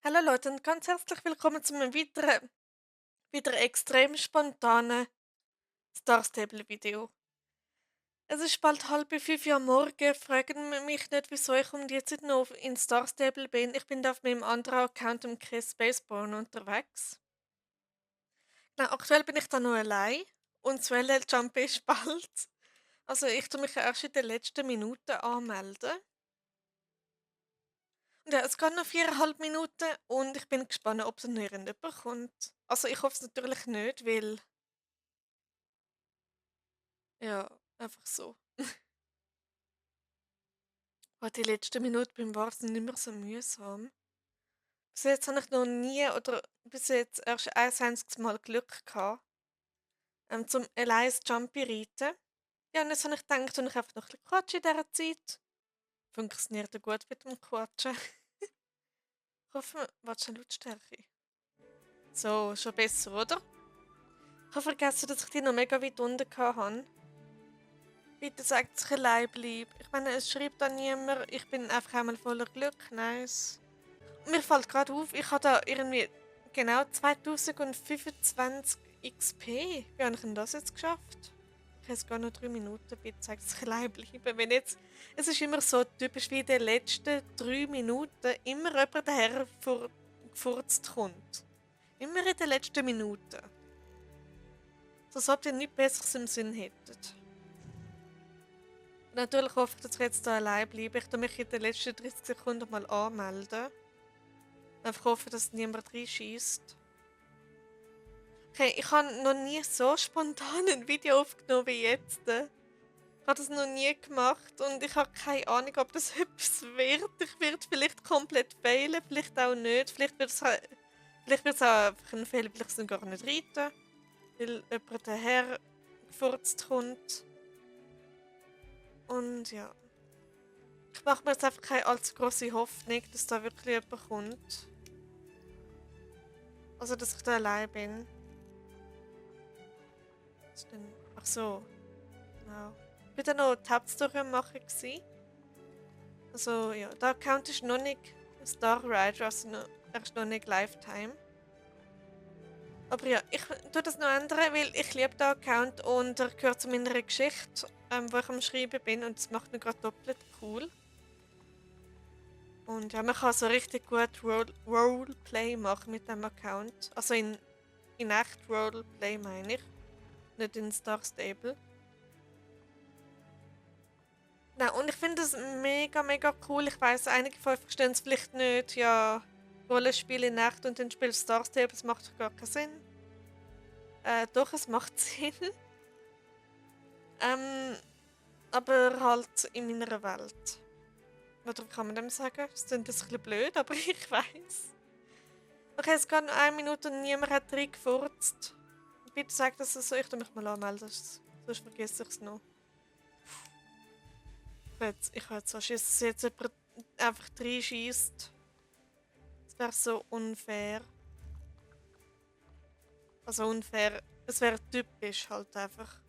Hallo Leute und ganz herzlich willkommen zu einem wieder extrem spontanen Star Stable Video. Es ist bald 4:30 am Morgen. Fragen mich nicht, wieso ich um die Zeit noch in Star Stable bin. Ich bin da auf meinem anderen Account im Chris Spaceborn unterwegs. Aktuell bin ich da noch allein und das Well Jump ist bald. Also ich tue mich erst in den letzten Minuten anmelden. Und ja, es geht noch 4,5 Minuten und ich bin gespannt, ob dann noch irgendjemand kommt. Also ich hoffe es natürlich nicht, weil ja, einfach so. Die letzten Minuten beim Warten sind immer so mühsam. Bis jetzt habe ich noch nie oder bis jetzt erst ein einziges Mal Glück gehabt, zum allein Jumpy reiten. Ja, und jetzt habe ich gedacht, und ich einfach noch ein bisschen quatschen in dieser Zeit. Funktioniert ja gut mit dem Quatschen. Ich hoffe, warte schon Lautstärke. So, schon besser, oder? Ich habe vergessen, dass ich die noch mega weit unten hatte. Bitte sagt, dass ich allein bleibe. Ich meine, es schreibt da niemand. Ich bin einfach einmal voller Glück. Nice. Mir fällt gerade auf, ich habe da irgendwie genau 2025 XP. Wie habe ich denn das jetzt geschafft? Ich habe jetzt gar noch 3 Minuten. Bitte sagt, dass ich allein bleibe. Wenn jetzt, es ist immer so typisch wie in den letzten 3 Minuten immer jemand daher gefurzt kommt. Immer in den letzten Minuten. So als ob ihr nichts Besseres im Sinn hättet. Natürlich hoffe ich, dass ich jetzt hier allein bleibe. Ich tue mich in den letzten 30 Sekunden mal anmelden. Einfach hoffen, dass niemand reinschießt. Okay, ich habe noch nie so spontan ein Video aufgenommen wie jetzt. Ich habe das noch nie gemacht und ich habe keine Ahnung, ob das etwas wird. Ich werde vielleicht komplett failen, vielleicht auch nicht. Vielleicht wird es auch einfach ein Fehler, vielleicht sind gar nicht reiten, weil jemand daher gefurzt kommt. Und ja. Ich mache mir jetzt einfach keine allzu große Hoffnung, dass da wirklich jemand kommt. Also, dass ich da allein bin. Was ist denn? Ach so, genau. Ich war dann noch Tabs durchmachen gewesen. Also, ja, der Account ist noch nicht Star Rider, also er ist noch nicht Lifetime. Aber ja, ich tue das noch ändern, weil ich liebe den Account und er gehört zu meiner Geschichte, wo ich am Schreiben bin und das macht mich gerade doppelt cool. Und ja, man kann so richtig gut Roleplay machen mit dem Account. Also in echt Roleplay meine ich, nicht in Star Stable. Nein, und ich finde das mega, mega cool. Ich weiß, einige von euch verstehen es vielleicht nicht. Ja, Rollenspiele in Nacht und dann spielst du Star Stable, das macht doch gar keinen Sinn. Doch, es macht Sinn. Ähm, aber halt in meiner Welt. Oder wie kann man dem sagen? Das klingt ein bisschen blöd, aber ich weiß. Okay, es geht noch 1 Minute und niemand hat reingefurzt. Bitte sag das so, ich tu mich mal anmelden, sonst vergesse ich es noch. Ich habe jetzt so Schiss, dass jetzt jemand einfach reinschießt. Das wäre so unfair. Also unfair. Es wäre typisch halt einfach.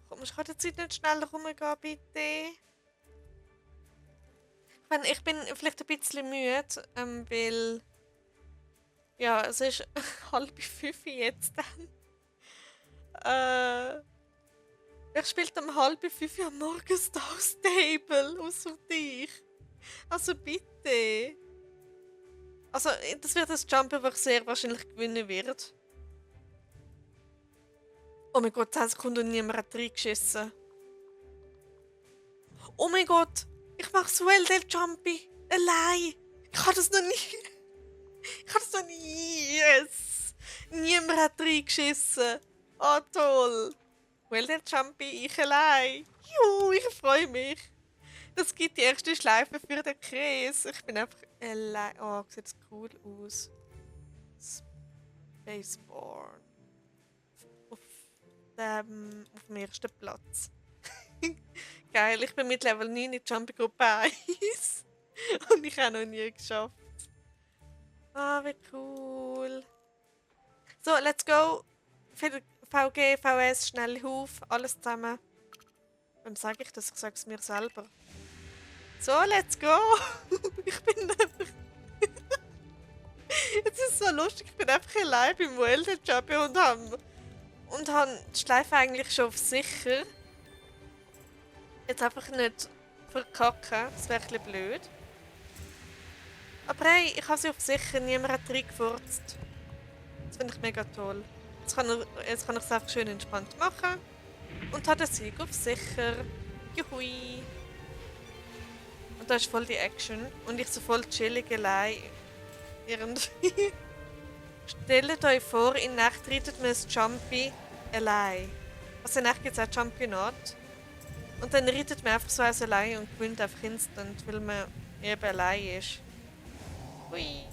Komm, ich kann die Zeit nicht schneller rumgehen, bitte. Ich bin vielleicht ein bisschen müde, weil... Ja, es ist 4:30 jetzt dann. Äh... Ich spiele um 4:30 am Morgen Star Stable, außer dich. Also bitte. Also, das wird ein Jump, das ich sehr wahrscheinlich gewinnen wird. Oh mein Gott, 10 Sekunden und niemand hat reingeschissen. Oh mein Gott, ich mache Swell del Jumpy. Allein. Ich kann das noch nie. Ich kann das noch nie. Yes. Niemand hat reingeschissen. Oh toll. Well del Jumpy, ich allein. Juhu, ich freue mich. Das gibt die erste Schleife für den Kreis. Ich bin einfach allein. Oh, sieht das cool aus. Spaceborne. Auf dem ersten Platz. Geil, ich bin mit Level 9 in Jumping Gruppe 1. Und ich habe noch nie geschafft. Ah, wie cool. So, let's go. VG, VS, schnell Huf, alles zusammen. Wem sage ich das? Ich sage es mir selber. So, let's go. Ich bin einfach... so lustig. Ich bin einfach allein beim World Champion und habe die Schleife eigentlich schon auf sicher. Jetzt einfach nicht verkacken, das wäre ein bisschen blöd. Aber hey, ich habe sie auf sicher, niemand hat reingefurzt. Das finde ich mega toll. Jetzt kann ich es einfach schön entspannt machen. Und habe den Sieg auf sicher. Juhui! Und da ist voll die Action. Und ich so voll chillig allein. Irgendwie. Stellt euch vor, in Nacht reitet man ein Jumpy allein. Also in Nacht gibt es auch Championat. Und dann reitet man einfach so als allein und gewinnt einfach instant, weil man eben allein ist. Hui.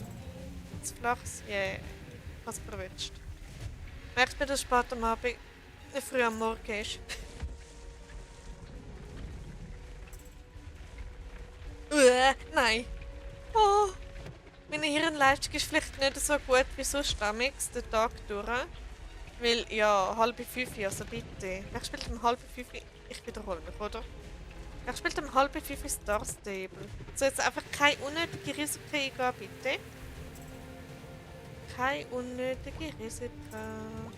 Jetzt flachs. Yeah. Was verwünscht. Merkt man, dass es spät am Abend, früh am Morgen ist. Nein. Oh. Meine Hirnleistung ist vielleicht nicht so gut wie sonst damals, den Tag durch. Weil, ja, 4:30, also bitte. Wer spielt um 4:30? Ich wiederhole mich, oder? Wer spielt um 4:30 Star Stable? So, jetzt einfach keine unnötige Risiken eingehen, bitte. Keine unnötige Risiken.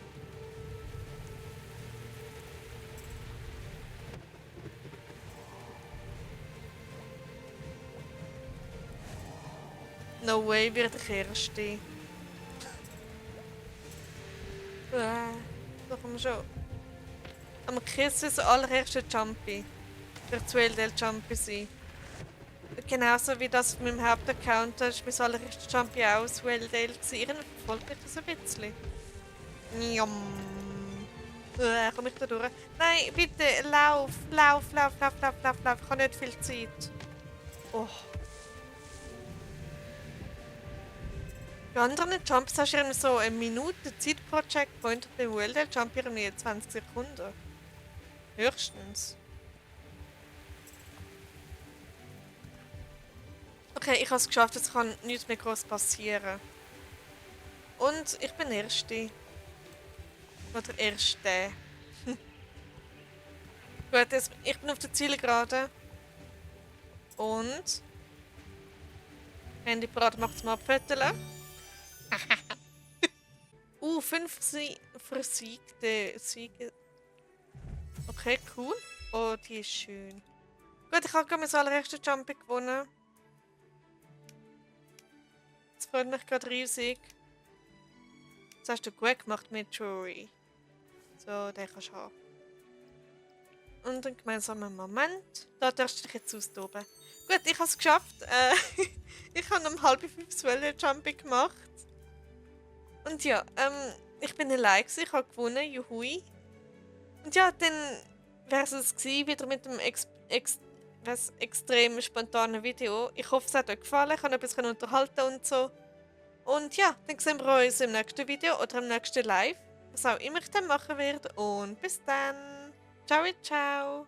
No way, werde ich Erste. Da kommen wir schon. Am Kiss ist der allererste Jumpy. Der 12 Jumpy sein. Genauso wie das auf meinem Hauptaccount, da ist mein allererster Jumpy auch aus Welldale gewesen. Irgendwie verfolgt mich das ein bisschen. Njam. Komm ich da durch? Nein, bitte, lauf. Ich habe nicht viel Zeit. Oh. Bei anderen Jumps hast du irgendwie so eine Minute Zeit pro Checkpoint und beim World Jump irgendwie 20 Sekunden. Höchstens. Okay, ich habe es geschafft, jetzt kann nichts mehr groß passieren. Und ich bin Erste. Oder Erste. Gut, jetzt, ich bin auf der Zielgerade. Und... Handy parat macht es mal abfetteln. 5 versiegte Siege. Okay, cool. Oh, die ist schön. Gut, ich habe gerade mein allererste Jumpy gewonnen. Das freut mich gerade riesig. Das hast du gut gemacht mit Jory. So, den kannst du haben. Und einen gemeinsamen Moment. Da darfst du dich jetzt austoben. Gut, ich habe es geschafft. Ich habe um 4:30 Jumpy gemacht. Und ja, ich bin allein gewesen, ich habe gewonnen, juhui. Und ja, dann wäre es gewesen, wieder mit dem extrem spontanen Video. Ich hoffe, es hat euch gefallen, ich kann ein bisschen unterhalten und so. Und ja, dann sehen wir uns im nächsten Video oder im nächsten Live. Was auch immer ich dann machen werde. Und bis dann. Ciao, ciao.